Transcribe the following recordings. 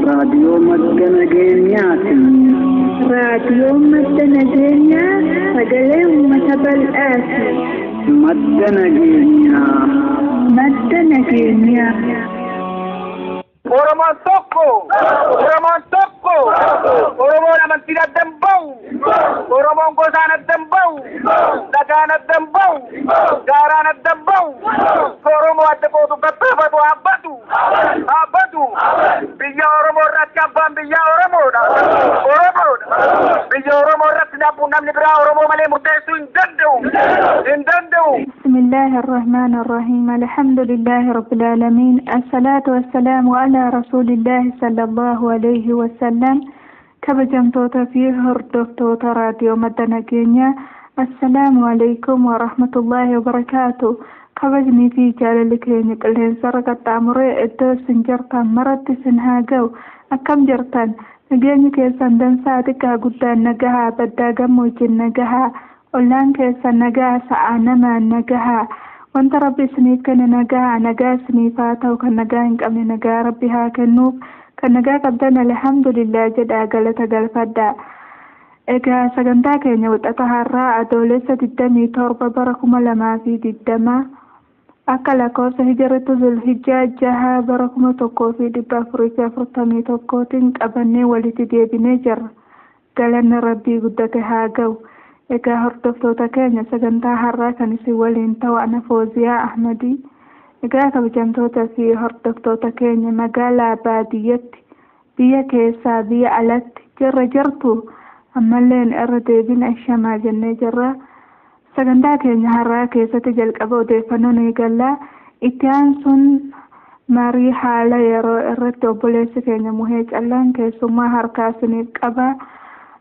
Raadiyoo Madda Nageenyaati. Raadiyoo Madda Nageenyaa sagalee uummata bal'aati. Madda Nageenyaa. Madda Nageenyaa. Oromoon tokko! Oromoon tokko! Oromoon amantiin adda hin bahu! Oromoon gosaan adda hin bahu! Dhagaan adda hin bahu! Gaaraan adda hin bahu! Oromoo adda qoodu gattaafatu haabbatu! Haabbatu! Biyya Oromoo irratti abbaan biyyaa Oromoodha! Oromoodha! Biyya Oromoo irratti namni biraa Oromoo malee murteessuu hin danda'u! Hin danda'u! بسم الله الرحمن الرحيم الحمد لله رب العالمين الصلاة والسلام على رسول الله صلى الله عليه وسلم. Kabajamtoota fi hordoftoota raadiyoo Madda Nageenyaa, assalaamu alaikum warahmatullaahi wabarakaatu. Kabajnii fi jaalalli keenya qilleensarra qaxxaamuree iddoo isin jirtan maratti isin haa ga'u. Akkam jirtan? Nageenyi keessan dansaa? Xiqqaa guddaan nagahaa, baddaa gammoojjiin nagahaa, ollaan keessan nagaa, sa'aa namaan nagahaa, wanta Rabbi isiniif kenne nagaa, nagaa isiniif haa ta'u. Kan nagaa hin qabne nagaa Rabbi haa kennuuf, kan nagaa qabdan alhamdulillah jedhaa galata galfadhaa. Egaa sagantaa keenya Wixata har'aa Adoolessa 27 bara 2020, akka lakkoofsa Hijiratti Zulhijjaa 6 bara 1441tiin qabannee walitti deebinee jirra. Galanni Rabbii guddate haa ga'u. Egaa hordoftoota keenya, sagantaa har'aa kan isin waliin ta'u ana Fooziyaa Ahmadii. Egaa kabajamtoota fi hordoftoota keenya, magaalaa baadiyyatti, biyya keessaa, biyya alatti jirra jirtu, ammalleen irra deebina ashamaa jennee jirra. Sagantaa keenya har'aa keessatti jalqaba odeeffannoo ni eegalla. Itti aansuun marii haala yeroo irratti obboleessi keenya Muhee Callaan keessummaa harkaa isiniif qaba.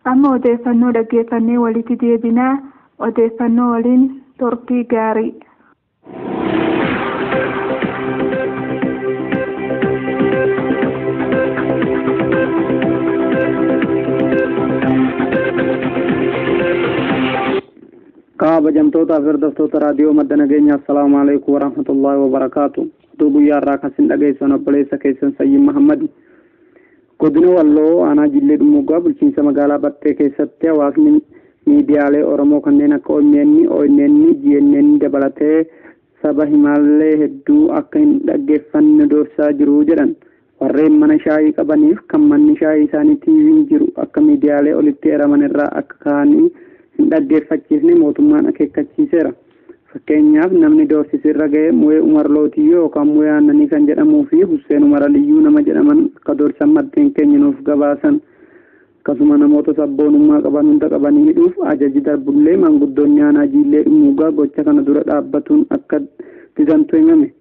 Amma odeeffannoo dhaggeeffannee walitti deebinaa. Odeeffannoo waliin turtii gaarii. Kabajamtoota fi hordoftoota raadiyoo Madda Nageenyaa, assalaamu alaikum warahmatullaahi wabarakaatu. Oduu guyyaa irraa kan isin dhageessan obboleessa keessan Sayyin Mahammadi. Godina Walloo, aanaa Jillee Dhummuugaa, bulchiinsa magaalaa Battee keessatti hawaasni miidiyaalee Oromoo kanneen akka OMN, ONN, GNN dabalatee saba himaalee hedduu akka hin dhaggeeffanne doorsaa jiru jedhan. Warreen mana shaayii qabaniif kan manni shaayii isaanii TV'n jiru akka miidiyaalee olitti eeraman irraa akka ka'anii hin dhaggeeffachiisne mootummaan akeekkachiiseera. Fakkeenyaaf, namni doorsisi irra ga'e Mu'ee Umar Lootiyyoo yookaan Mu'ee Aannanii kan jedhamuu fi Husseen Umar Aliyyuu nama jedhaman akka doorsan maddeen keenya nuuf gabaasan. Akkasuma namoota sabboonummaa qaban hunda qabanii hidhuuf ajaji darbullee maanguddoonni aanaa Jiillee Dhummuugaa gocha kana dura dhaabbatuun akka didantu himame.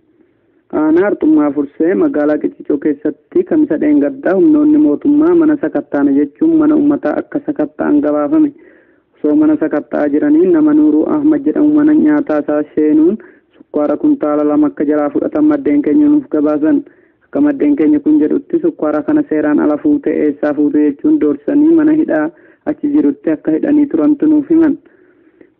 Aanaa Arxummaa Fursee, magaalaa Qicicoo keessatti Kamisa dheengaddaa humnoonni mootummaa mana sakattaana jechuun mana uummataa akka sakatta'an gabaafame. Osoo mana sakatta'aa jiranii nama Nuuruu Ahmad jedhamu mana nyaataa isaa seenuun sukkaara kuntaala 2 akka jalaa fudhatan maddeen keenya nuuf gabaasan. Akka maddeen keenya kun jedhutti, sukkaara kana seeraan ala fuute, eessaa fuute jechuun doorsanii mana hidhaa achi jirutti akka hidhanii turantu nuuf himan.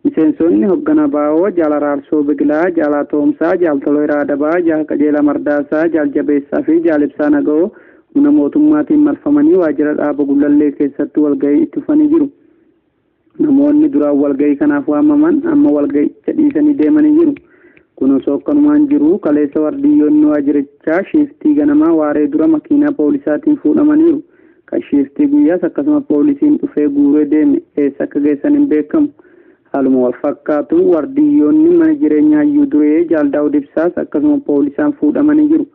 Miseensonni hoggana Baawoo Jaal Araarsoo Biqilaa, Jaal Atoomsaa, Jaal Toleeraa Adabaa, Jaal Qajeelaa Mardaasaa, Jaal Jabeessaa fi Jaal Ibsaa Naga'oo humna mootummaatiin marfamanii waajjira dhaaba Gullallee keessatti walgahii itti fufanii jiru. Namoonni duraan walgahii kanaaf waamaman amma walgahicha dhiisanii deemanii jiru. Kun osoo akkanumaan jiru, kaleessa wardiyyoonni waajjirichaa shiiftii ganamaa waaree dura makiinaa poolisaatiin fuudhamaniiru. Kan shiiftii guyyaas akkasuma poolisiin dhufee guuree deeme, eessa akka geessan hin beekamu. Haaluma wal fakkaatu wardiyyoonni mana jireenyaa Hayyuu Duree Jaal Daawud Ibsaas akkasuma poolisaan fuudhamanii jiru.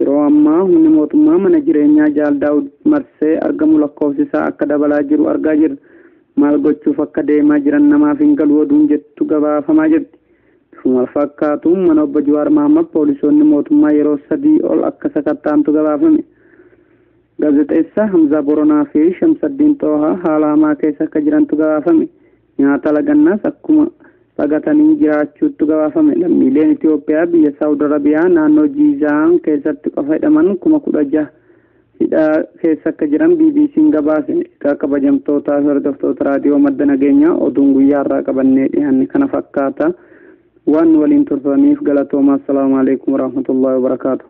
Yeroo ammaa humni mootummaa mana jireenyaa Jaal Daawud marsee argamu lakkoofsi isaa akka dabalaa jiru argaa jirra. Maal gochuuf akka deemaa jiran namaaf hin galu oduun jettu gabaafamaa jirti. Bifuma wal fakkaatuun mana obbo Jawaar Mahaammad poolisoonni mootummaa yeroo sadii ol akka sakatta'antu gabaafame. Gaazexeessaa Hamzaa Boronaa fi Shamsaddiin Xoohaa haala hamaa keessa akka jirantu gabaafame. Nyaata lagannaas akkuma lagatanii jiraachuutu gabaafame. Lammiileen Itoophiyaa biyya Saawud Arabiyaa naannoo Jiizaan keessatti qofa hidhaman 16,000 hidhaa keessa akka jiran BBC'n gabaase. Egaa kabajamtootaa fi hordoftoota raadiyoo Madda Nageenyaa, oduun guyyaa har'aa qabannee dhiyaanne kana fakkaata. Waan nu waliin turtaniif galatoomaa. Assalaamu alaikum warahmatullaahi wabarakaatu.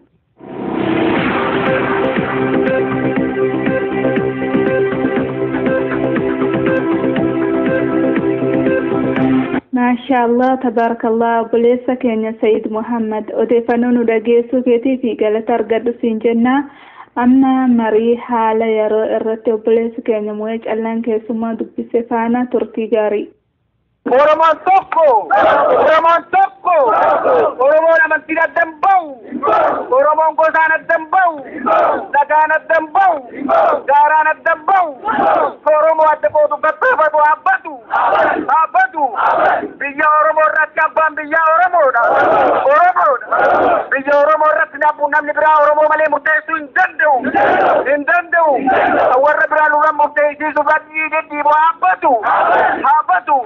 Maashaallah, tabarakallah, obboleessa keenya Sayid Muhammad, odeeffannoo nu dhageessuu keetii fi galata argadhu siin jenna. Amma marii haala yeroo irratti obboleessi keenya Mu'ee Callaan keessummaa dubbise faana turtii gaarii. Oromoon tokko! Oromoon tokko! Oromoon amantiin adda hin bahu! Oromoon gosaan adda hin bahu! Dhagaan adda hin bahu! Gaaraan adda hin bahu! Oromoo adda qoodu gattaafatu haabbatu! Haabbatu! Biyya Oromoo irratti abbaan biyyaa Oromoodha! Oromoodha! Biyya Oromoo irratti namni biraa Oromoo malee murteessuu hin danda'u! Hin danda'u! Warra biraa nurra murteessisuuf dhidhiibu haabbatu! Haabbatu!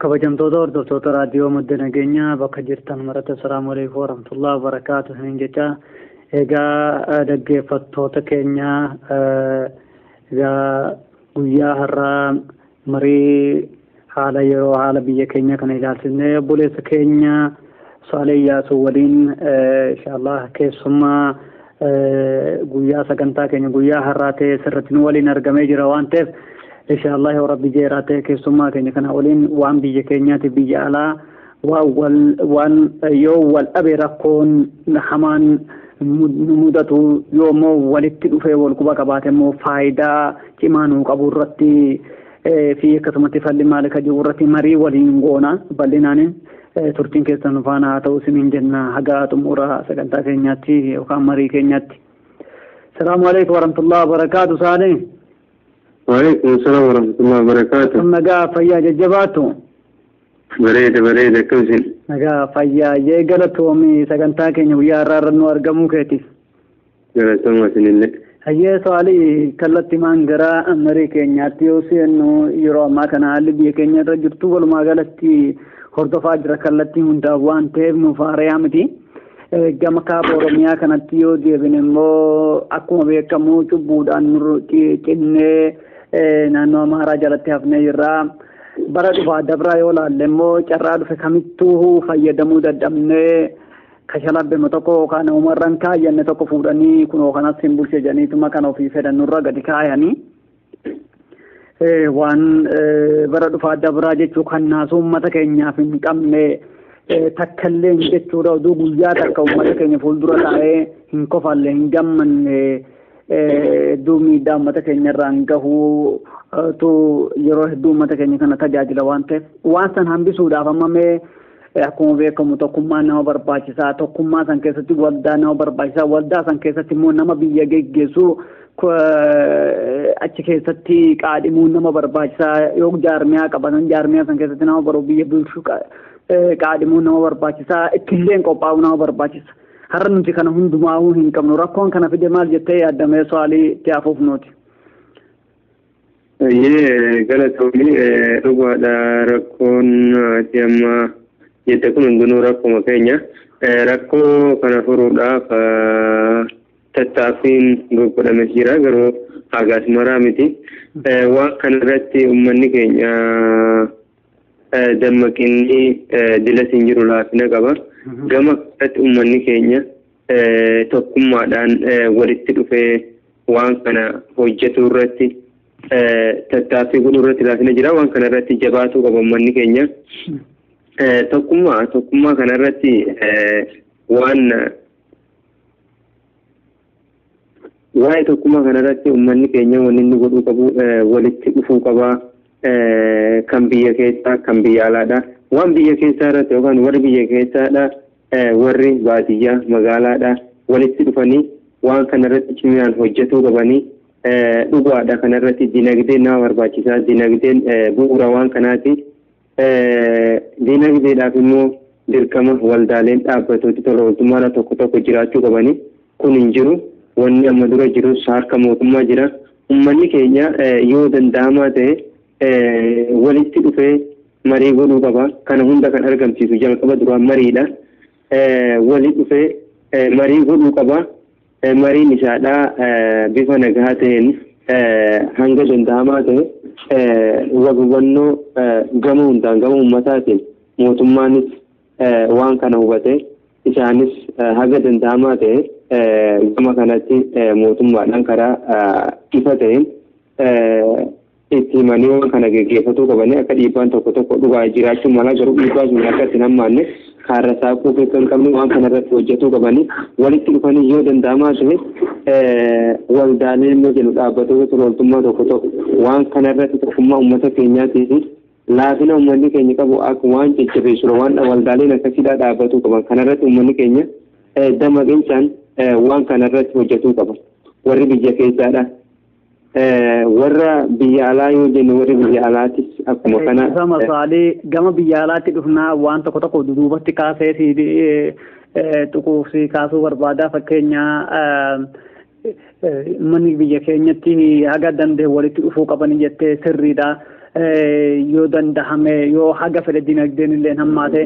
Kabajamtoota hordoftoota raadiyoo madda nageenyaa bakka jirtan maratti, assalaamu alaikum warahmatullahi wabarakaatu hin jecha. Egaa dhaggeeffattoota keenya, egaa guyyaa har'aa marii haala yeroo haala biyya keenya kana ilaalchisnee obboleessa keenya Saalee Iyyaasuu waliin, inshaallah, keessummaa guyyaa sagantaa keenya guyyaa har'aa ta'e sirratti nu waliin argamee jira waan ta'eef, inshaallah, yoo rabbi jeeraa ta'e, keessummaa keenya kana waliin waan biyya keenyaati biyya alaa waan waan yoo wal dhabe rakkoon hamaan nu mudatu, yoo immoo walitti dhufee wal quba qabaate immoo faayidaa cimaa nuu qabu irratti fi akkasumatti falli maali ka jiru irratti marii waliin goona. Bal'inaanin turtiin keessan faana haa ta'u isiniin jenna haga xumura sagantaa keenyaatti yookaan marii keenyaatti. Salaamu alaikum warahmatullahi wabarakaatu, Saalee. Waalaikum salaam warahmatullahi wabarakaatu. Nagaa fayyaa jajjabaatu. Bareeda bareeda, akkam isin? Nagaa fayyaa jee, galatoomi sagantaa keenya guyyaa har'aa irra nu argamuu keetiif. Galatooma isinillee. Hayyee Saalii, kallattii maan gara marii keenyaatti yoo seennu, yeroo ammaa kana haalli biyya keenya irra jirtu walumaa galatti hordofaa jira kallattii hundaaf waan ta'eef nuuf haarayaa miti. Gama kaaba Oromiyaa kanatti yoo deebine immoo, akkuma beekamu cubbuudhaan nu cinnee naannoo Amaaraa jalatti hafnee jirra. Bara dhufaa dabraa yoo laalle immoo, carraa dhufe kamittuu fayyadamuu dadhabnee, kashalabbema tokko yookaan uumarraan kaayyanne tokko fuudhanii kunoo kanas hin bulche jedhaniituma kan ofii fedhan nurra gadi kaayanii. Waan bara dhufaa dabraa jechuu kan naasuu uummata keenyaaf hin qabne takkallee hin jechuudha. Oduu guyyaa takka uummata keenya fuuldura taa'ee hin kofalle, hin gammanne, hedduu miidhaa uummata keenya irraan gahuu tu yeroo hedduu uummata keenya kana tajaajila waan ta'eef, waan san hambisuudhaaf amma mee akkuma beekamu tokkummaan nama barbaachisaa, tokkummaa san keessatti waldaa nama barbaachisaa, waldaa san keessatti immoo nama biyya geggeessu achi keessatti qaadhimuun nama barbaachisaa, yoo jaarmiyaa qabatan jaarmiyaa san keessatti nama baruu biyya bulchuu qaadhimuun nama barbaachisaa, ittilleen qophaa'uu nama barbaachisa. Har'a nuti kana hundumaa'uu hin qabnu. Rakkoon kana fide maal jettee yaaddamee, Saalii, itti hafuuf nuti? Ayyee, galatoomii, dhugaadha, rakkoon ati amma jette kun hundinuu rakkuma keenya. Rakkoo kana furuudhaaf tattaaffiin godhame jira, garuu hagaas maraa miti. Waan kana irratti uummanni keenya dammaqinni dilas hin jiru, laafina qaba. Gama kanatti uummanni keenya tokkummaadhaan walitti dhufee waan kana hojjetu irratti tattaaffii godhuu irratti laafina jira. Waan kana irratti jabaatuu qaba uummanni keenya. Tokkummaa kana irratti waan waa'ee tokkummaa kana irratti uummanni keenya wanni inni godhuu qabu walitti dhufuu qaba. Kan biyya keessaa, kan biyya alaadha. Waan biyya keessaa irratti yookaan warri biyya keessaadha, warri baadiyyaa magaalaadha walitti dhufanii waan kana irratti ciminaan hojjetuu qabanii. Dhugaadha, kana irratti dinagdeen nama barbaachisaa, dinagdeen bu'uura waan kanaati. Dinagdeedhaaf immoo dirqama waldaaleen dhaabbatooti tola ooltummaadha tokko tokko jiraachuu qabanii, kun hin jiru. Wanni amma dura jirus harka mootummaa jira. Uummanni keenya yoo danda'amaa ta'e walitti dhufee marii godhuu qaba. Kana hunda kan argamsiisu jalqaba duraan mariidha. Walitti dhufee marii godhuu qaba. Mariin isaadha bifa nagaa ta'een hanga danda'amaa ta'e wal hubannoo gama hundaan, gama uummataatiin mootummaanis waan kana hubate, isaanis haga danda'amaa ta'e gama kanatti mootummaadhaan karaa ifa ta'een Itti himanii waan kana geggeeffatuu qabanii akka dhiibbaan tokko tokko dhugaa jiraachuu mala, garuu dhiibbaa sun akka itti hammaanne kaarra saaquu akka hin qabne waan kana irratti hojjetuu qabanii walitti dhufanii yoo danda'amaa ta'e waldaalee immoo jennu dhaabbatoota tolooltummaa tokko tokko waan kana irratti tokkummaa uummata keenyaatii fi laafina uummanni keenya qabu akka waan jajjabeessudha waan waldaaleen akkasiidhaa dhaabbatuu qaban. Kana irratti uummanni keenya damaqinsaan waan kana irratti hojjetuu qaba. Warri biyya keessaadha. Warra biyya alaa yoo jennu, warri biyya alaatis akkuma kana. Sama saalii gama biyya alaatti dhufnaa waan tokko tokko duubatti kaasee si tuquuf si kaasuu barbaada. Fakkeenya, manni biyya keenyatti haga danda'e walitti dhufuu qabanii jettee sirriidha. Yoo dandahame, yoo haga fedhe dinagdeen illee hammaate,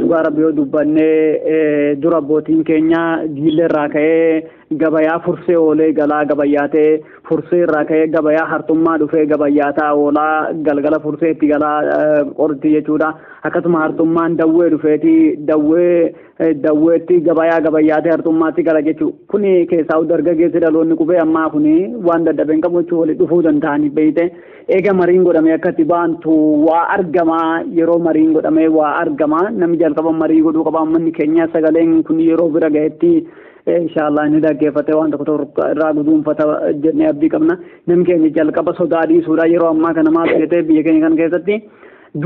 dhugaa Rabbi yoo dubbannee, dura abbootiin keenya jiillee irraa ka'ee gabayaa fursee oolee galaa gabayyaatee, fursee irraa ka'ee gabayaa hartummaa dhufee gabayyaataa oolaa galgala fursee itti galaa qorti jechuudha. Akkasuma hartummaan dawwee dhufeeti dawwee dawweetti gabayaa gabayyaatee hartummaatti gala jechuudha. Kuni keessaa dargaggeessi dhaloonni qubee ammaa kuni waan dadhabeen qabu jechuudha, walitti dhufuu danda'anii beeyte. Eega mariin godhamee akkatti baantu waa argamaa, yeroo mariin godhamee waa argamaa, namni jalqaba marii godhuu qaba. Manni keenya sagaleen kun yeroo bira gahetti inshallah inni dhaggeeffate waan tokko tokko irraa guduunfata jennee abdii qabna. Namni keenya jalqaba sodaa dhiisuudha. Yeroo ammaa kana maal ta'e, biyya keenya kana keessatti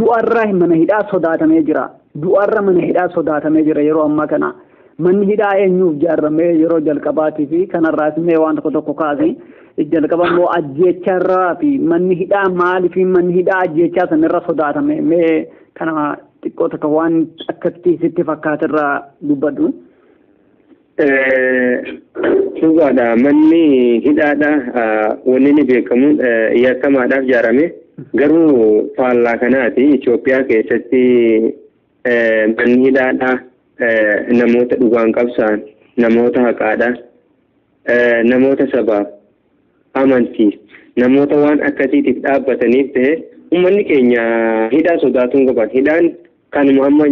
du'arra mana hidhaa sodaatamee jira. Du'arra mana hidhaa sodaatamee jira yeroo ammaa kana. Manni hidhaa eenyuuf ijaarramee yeroo jalqabaatii fi kanarraas mee waan tokko tokko kaasi. Jalqaba immoo ajjeecharraa fi manni hidhaa maaliif manni hidhaa ajjeechaa sanirra sodaatame? Mee kana xiqqoo takka waan akkatti sitti fakkaatirraa dubbadhu. Dhugaadha, manni hidhaadha wanni inni beekamu yakkamaadhaaf ijaarame, garuu faallaa kanaati Itoophiyaa keessatti manni hidhaadha namoota dhugaan qabsaan, namoota haqaadha, namoota sabaaf amantiif, namoota waan akkasiitiif dhaabbataniif ta'e uummanni keenya hidhaa sodaatuun qaban. Hidhaan kanuma amma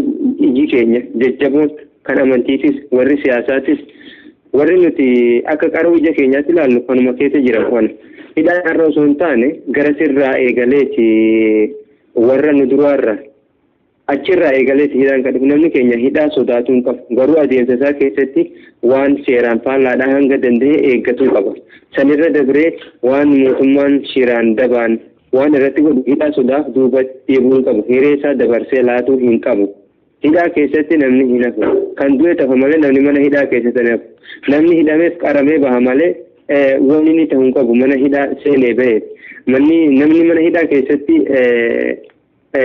iji keenya jajjaboon kan amantiitis, warri siyaasaatis, warri nuti akka qaroo ija keenyaatti ilaallu kanuma keessa jira. Kana hidhaan har'a osoo hin taane gara sirraa eegaleeti, warra nu duraarra achirraa eegaleeti hidhaan kan dhufu. Namni keenya hidhaa sodaatuu hin qabu, garuu adeemsa isaa keessatti waan seeraan faallaadhaa hanga danda'e eeggatuu qaba. Sanirra dabree waan mootummaan shiraan dabaan waan irratti godhu hidhaa sodaaf duubatti deebi'uu hin qabu, hiree isaa dabarsee laatuu hin qabu. Hidhaa keessatti namni hin hafu, kan du'e tafa malee namni mana hidhaa keessatti hin hafu. Namni hidhameef qaramee baha malee wanni inni ta'u hin qabu. Mana hidhaa seenee bahe manni namni mana hidhaa keessatti,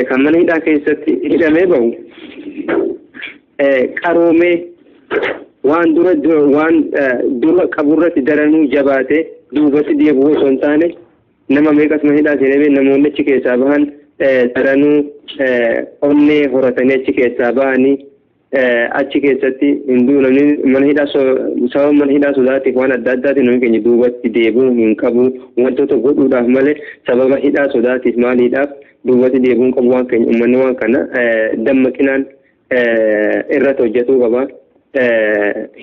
kan mana hidhaa keessatti hidhamee bahu qaroomee waan dura qaburratti daranuu jabaatee duubatti deebi'uu osoo hin taane, nama meeqas mana hidhaa seenee namoonni achi keessaa bahan daranuu onnee horatanii achi keessaa bahanii achi keessatti hinduu. Namni mana hidhaa sababa mana hidhaa sodaatiif waan adda addaatiin namni keenya duubatti deebi'uu hin qabu. Wantoota godhuudhaaf malee sababa hidhaa sodaatiif maaliidhaaf duubatti deebi'uu hin qabu. Waan keenya uummanni waan kana dammaqinaan irratti hojjetuu qaba.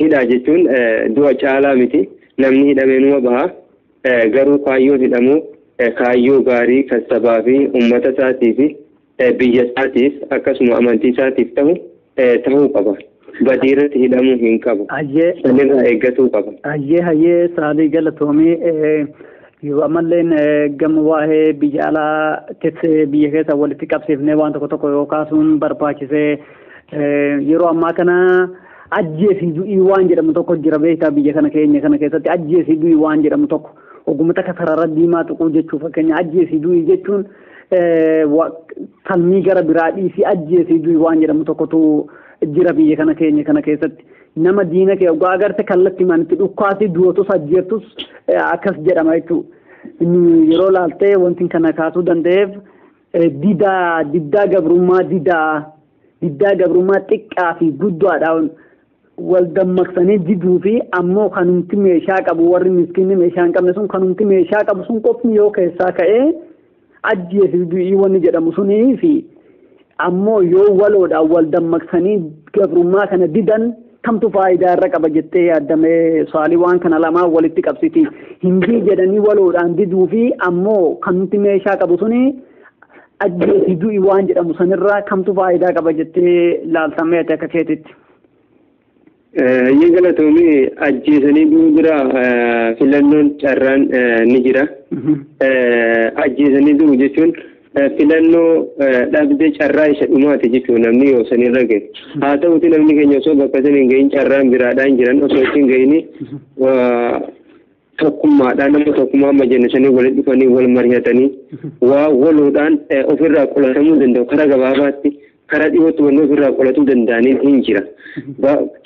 Hidhaa jechuun du'a caalaa miti. Namni hidhamee numa baha, garuu kaayyoon hidhamuu kaayyoo gaarii kan sabaa fi uummata isaatii fi biyya isaatiif akkasuma amantii isaatiif ta'u ta'uu qaba. Badii irratti hidhamuu hin qabu. Sanirraa eeggatuu qaba. Hayyee, saalii galatoomii. Yoo ammalleen gama waa'ee biyya alaa teessee biyya keessa walitti qabsiifnee waan tokko tokko yoo kaasuun barbaachisee, yeroo ammaa kana ajjeesii du'ii waan jedhamu tokko jira beektaa. Biyya kana keenya kana keessatti ajjeesii du'ii waan jedhamu tokko ogummaa takka sarara diimaa tuquu jechuu. Fakkeenya, ajjeesii du'ii jechuun falmii gara biraa dhiisii ajjeesii du'ii waan jedhamu tokkotu jira biyya kana keenya kana keessatti. Nama diina kee ogaa agarte kallattii manitti dhukkaasii du'atus ajjeeftus akkas jedhama jechuudha. Yeroo laaltee wanti kana kaasuu danda'eef didaa diddaa gabrummaa, didaa diddaa gabrummaa xiqqaa fi guddaadhaan wal dammaqsanii diduu fi ammoo kanumti meeshaa qabu, warri miskiinni meeshaa hin qabne sun, kanumti meeshaa qabu sun qofni yoo keessaa ka'ee ajjeesii du'ii wanni jedhamu sunii fi ammoo yoo waloodhaan wal dammaqsanii gabrummaa kana didan. Kamtu faayidaa irra qaba jettee yaaddamee saalii waan kana lamaan walitti qabsiti. Hindii jedhanii waloodhaan diduu fi ammoo kamti meeshaa qabu suni ajjeesi du'i waan jedhamu sanirraa kamtu faayidaa qaba jettee laaltamee ati akka keetitti. Hayyee galatoomii, ajjeesanii du'uu bira filannoon carraan ni jira. Ajjeesanii du'u jechuun filannoo dhabdee carraa isa dhumaati jechuudha namni yoo sanirra gahe. Haa ta'uti namni keenya osoo bakka sana hin gahin carraan biraadhaan jiran osoo itti hin gahini tokkummaadhaan nama tokkummaa amma jennu sanii walitti dhufanii wal mari'atanii waa waloodhaan ofirraa qolatamuu danda'u karaa gabaabaatti karaa dhiyootti wanni ofirraa qolatuu danda'aniin hin jira.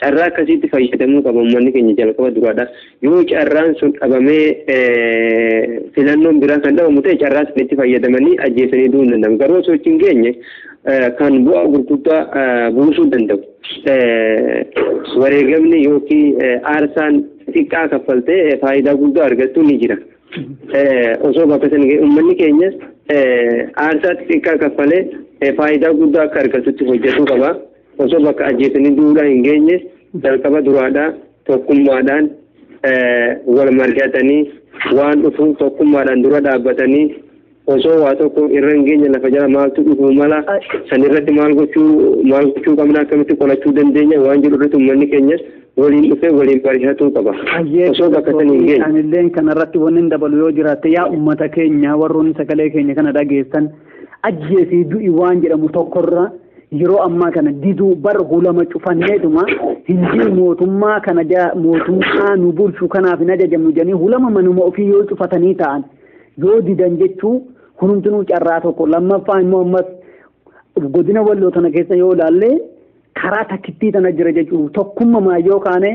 Carraa akkasiitti fayyadamuu qaba uummanni keenya jalqaba duraadha. Yoo carraan sun dhabamee filannoon biraa kan dhabamu ta'e carraa sanitti fayyadamanii ajjeesanii du'uu hin danda'amu. Garuu osoo itti hin geenye kan bu'aa gurguddaa buusuu danda'u. Wareegamni yookiin aarsaan xiqqaa kaffaltee faayidaa guddaa argattu ni jira. Osoo bakka sana ga'e uummanni keenya aarsaa xiqqaa kaffalee faayidaa guddaa akka argatutti hojjetuu qaba. Osoo bakka ajjeesanii duudhaa hin geenye jalqaba duraadhaa tokkummaadhaan wal mari'atanii waan dhufu tokkummaadhaan dura dhaabbatanii osoo waa tokko irra hin geenye lafa jala maaltu dhufuu mala sanirratti maal gochuu qabna akkamitti qolachuu dandeenya waan jedhu irratti uummanni keenya waliin dhufee waliin mari'atuu qaba. Osoo bakka sana hin geenye. Anilleen kanarratti wanni hin dabalu yoo jiraatte yaa uummata keenya warroonni sagalee keenya kana dhageessan ajjeesii du'i waan jedhamu tokkorra yeroo ammaa kana diduu bar hulama cufanneetuma hindii mootummaa kana mootummaa nu bulchu kanaaf hin ajajamnu jedhanii hulama manuma ofii yoo cufatanii ta'an yoo didan jechuu kunumtinuu carraa tokko. Lammaffaa immoo ammas godina walloo tana keessa yoo ilaalle karaa takkittii tana jira jechuu tokkummaa yoo kaane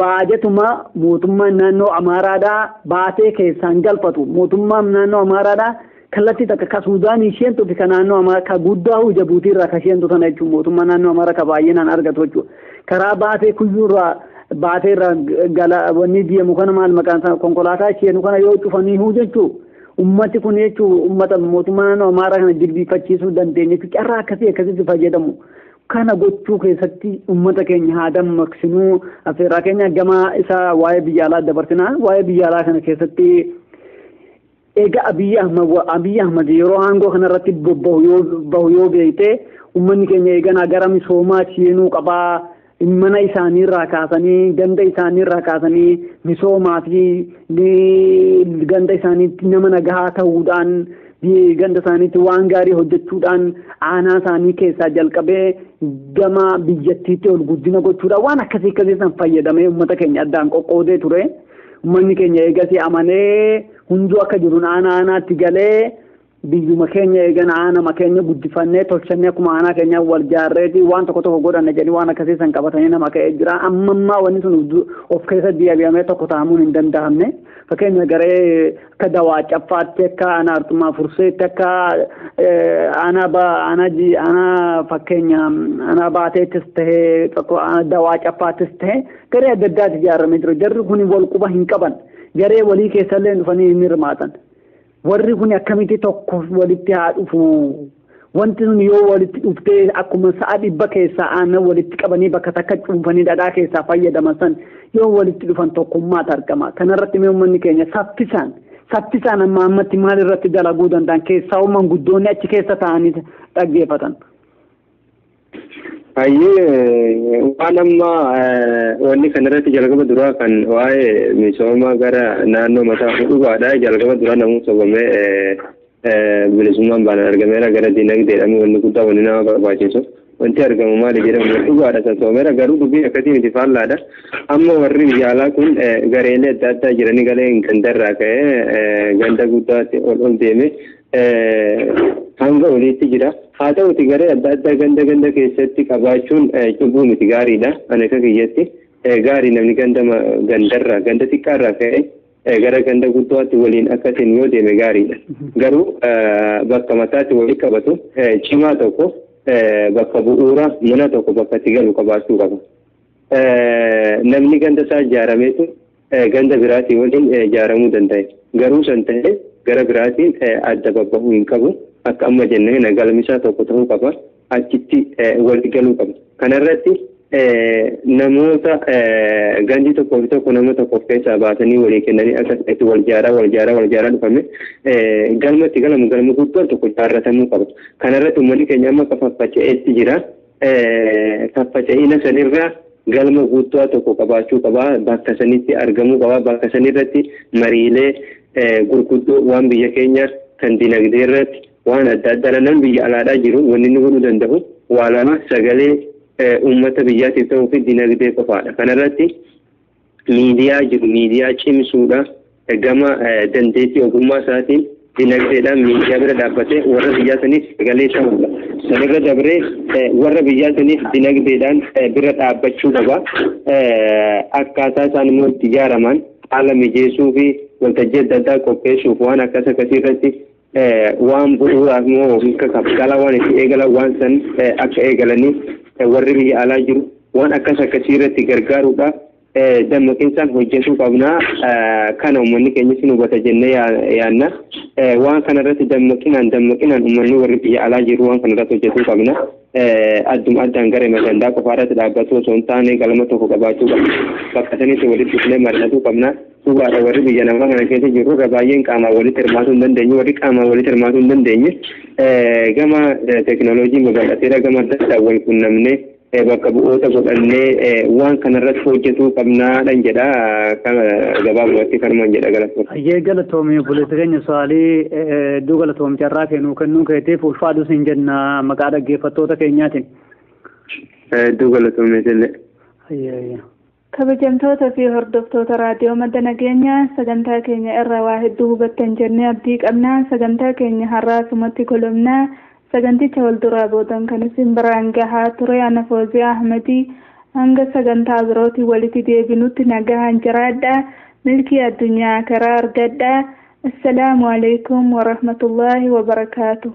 baajatuma mootummaan naannoo Amaaraadhaa baatee keessaan galfatu mootummaan naannoo Amaaraadhaa kallattii takka ka Suudaanii isheentu fi ka naannoo Amaaraa ka guddaa Jabuutii irraa ka isheentu tana jechuun mootummaa naannoo Amaaraa ka baay'inaan argatu jechuudha. Karaa baatee kuyyuurraa baatee irraa gala wanni deemu kana maal maqaan isaa konkolaataa isheenu kana yoo cufanii huu jechuu ummati kun jechuu ummata mootummaa naannoo Amaaraa kana jilbiifachiisuu dandeenya jechuudha. Carraa akkasii akkasitti fayyadamu. Kana gochuu keessatti ummata keenya haa dammaqsinuu affeerraa keenya gama isaa waa'ee biyya alaa dabarsinaa waa'ee biyya alaa kana keessatti egaa Abiyyi Ahmad yeroo aangoo kanarratti bahu yoo beekte uummanni keenya eeganaa gara misoomaa seenuu qabaa mana isaaniirraa kaasanii ganda isaaniirraa kaasanii misoomaa fi ganda isaaniitti nama nagahaa ta'uudhaan ganda isaaniitti waan gaarii hojjechuudhaan aanaa isaanii keessaa jalqabee gama biyyattiitti ol guddina gochuudhaan waan akkasii akkasii san fayyadamee uummata keenya addaan qoqqoodee ture. Uummanni keenya eegasii amanee hunduu akka jiruun aanaa aanaatti galee biyyuma keenya eegan aanama keenya guddifannee tolchannee akkuma aanaa keenya wal jaarreeti waan tokko tokko godhanne jedhanii waan akkasii san qabatanii nama ka'ee jira. Amma ammaa wanni sun of keessa deebi'amee tokko ta'amuun hin danda'amne. Fakkeenya garee akka dawaa caffaatti akka aanaa arxumaa furseetti akka aanaa fakkeenya aanaa baateettis tahee dawaa caffaattis tahee garee adda addaatti ijaaramee jira. Jarri kun wal quba hin qaban. Garee walii keessallee dhufanii hin hirmaatan. Warri kun akkamitti tokko walitti haa dhufu. Wanti sun yoo walitti dhuftee akkuma sa'a 100 keessaa aannan walitti qabanii bakka takka cuunfanii dhadhaa keessaa fayyadaman san yoo walitti dhufan tokkummaatu argama. Kanarratti mee uummanni keenya saffisaan amma ammatti maal irratti dalaguu danda'an keessaa uumman guddoonni achi keessa taa'anii dhaggeeffatan. Hayyee waan amma wanni kanarratti jalqaba duraa kan waa'ee misooma gara naannoo mataa dhugaadha. Jalqaba duraa namoota sobamee bilisummaan baanaan argameera gara dinagdeedhaan wanni guddaa wanni nama barbaachisu. Wanti argamu maali jedhamu dhugaadha sosoomeera garuu dubbii akkasii miti faallaadha. Amma warri biyya alaa kun gareelee adda addaa jiranii galee gandarraa ka'ee ganda guddaatti ol ol deeme hanga oliitti jira. Haa ta'uti garee adda addaa ganda ganda keessatti qabaachuun cubbuu miti gaariidha. Ani akka kiyyatti gaarii namni gandarraa ganda xiqqaarraa ka'ee gara ganda guddaatti waliin akkasiin yoo deeme gaariidha. Garuu bakka mataatti walii qabatu cimaa tokko bakka bu'uura mana tokko bakka itti galu qabaachuu qaba. Namni ganda isaa ijaarameetu ganda biraatii waliin ijaaramuu danda'a. Garuu san ta'ee gara biraatiin adda babbahuu hin qabu. Akka amma jenne kana galmisaa tokko ta'uu qaba. Achitti walii galuu qaba. Kanarratti Namoota gandi tokkoo fi tokko nama tokko of keessaa baasanii walii kennanii akka itti wal jaaraa wal jaaraa wal jaaraa dhufame galma itti galamu galma guddaan tokko ijaarratamuu qaba. Kanarratti uummanni keenya amma akka faffaca'eetti jira. Faffaca'ina sanirraa galma guddaa tokko qabaachuu qaba. Bakka sanitti argamuu qaba. Bakka sanirratti mariilee gurguddoo waan biyya keenya kan dinagdee irratti waan adda addaa nan biyya alaadhaa jiru wanni inni godhuu danda'u waa lama sagalee uummata biyyaatiif ta'uu fi dinagdee qofaadha. Kanarratti miidiyaa jiru miidiyaa cimsuudha gama dandeettii ogummaa isaatiin dinagdeedhaan miidiyaa bira dhaabbatee warra biyyaa saniif sagalee ta'uudha. Sanirra dabree warra biyyaa saniif dinagdeedhaan bira dhaabbachuu qaba. Akkaataa isaan immoo itti ijaaraman haala mijeessuu fi waltajjii adda addaa qopheessuuf waan akkas akkasii irratti waan bu'uuraaf immoo akka kapitaala waan itti eegalan waan san akka eegalanii warri biyya alaa jiru waan akkas akkasii irratti gargaaruudhaaf dammaqinsaan hojjechuu qabnaa. Kana uummanni keenya sin hubata jennee yaanna. Waan kana irratti dammaqinaan dammaqinaan uummanni warri biyya alaa jiru waan kana irratti hojjechuu qabna. Adduma addaan gara magandaa qofaa irratti dhaabbatu osoo hin taane galma tokko qabaachuu qabna. Bakka sanitti walitti dhufnee mari'atuu qabna. Dhugaadha warri biyya namaa kana keessa jiru irra baay'een qaamaan walitti hirmaatuu hin dandeenye warri qaamaan walitti hirmaatuu hin dandeenye gama teekinooloojiin babal'ateera gama adda addaan wal qunnamnee bakka bu'oota godhannee waan kanarratti hojjetuu qabnaadhaan jedha gabaabumatti kanumaan jedha galatoomii. Ayyee galatoomii obboleessa keenya Saalii hedduu galatoomii carraa kennuu kennuu keetiif ulfaadhu siin jenna maqaa dhaggeeffattoota keenyaatiin. Hedduu galatoomii illee. Ayyee. Kabajamtoota fi hordoftoota raadiyoo madda nageenyaa sagantaa keenya irraa waa hedduu hubattan jennee abdii qabna. Sagantaa keenya har'aa asumatti kolomnaa. Saganticha wal duraa boodan kan isin biraan gahaa ture ana Fooziyaa Ahmadii hanga sagantaa birootiin walitti deebinutti nagahaan jiraadha. Milkii addunyaa karaa argadha. Assalaamu alaikum warahmatullaahi wabarakaatu.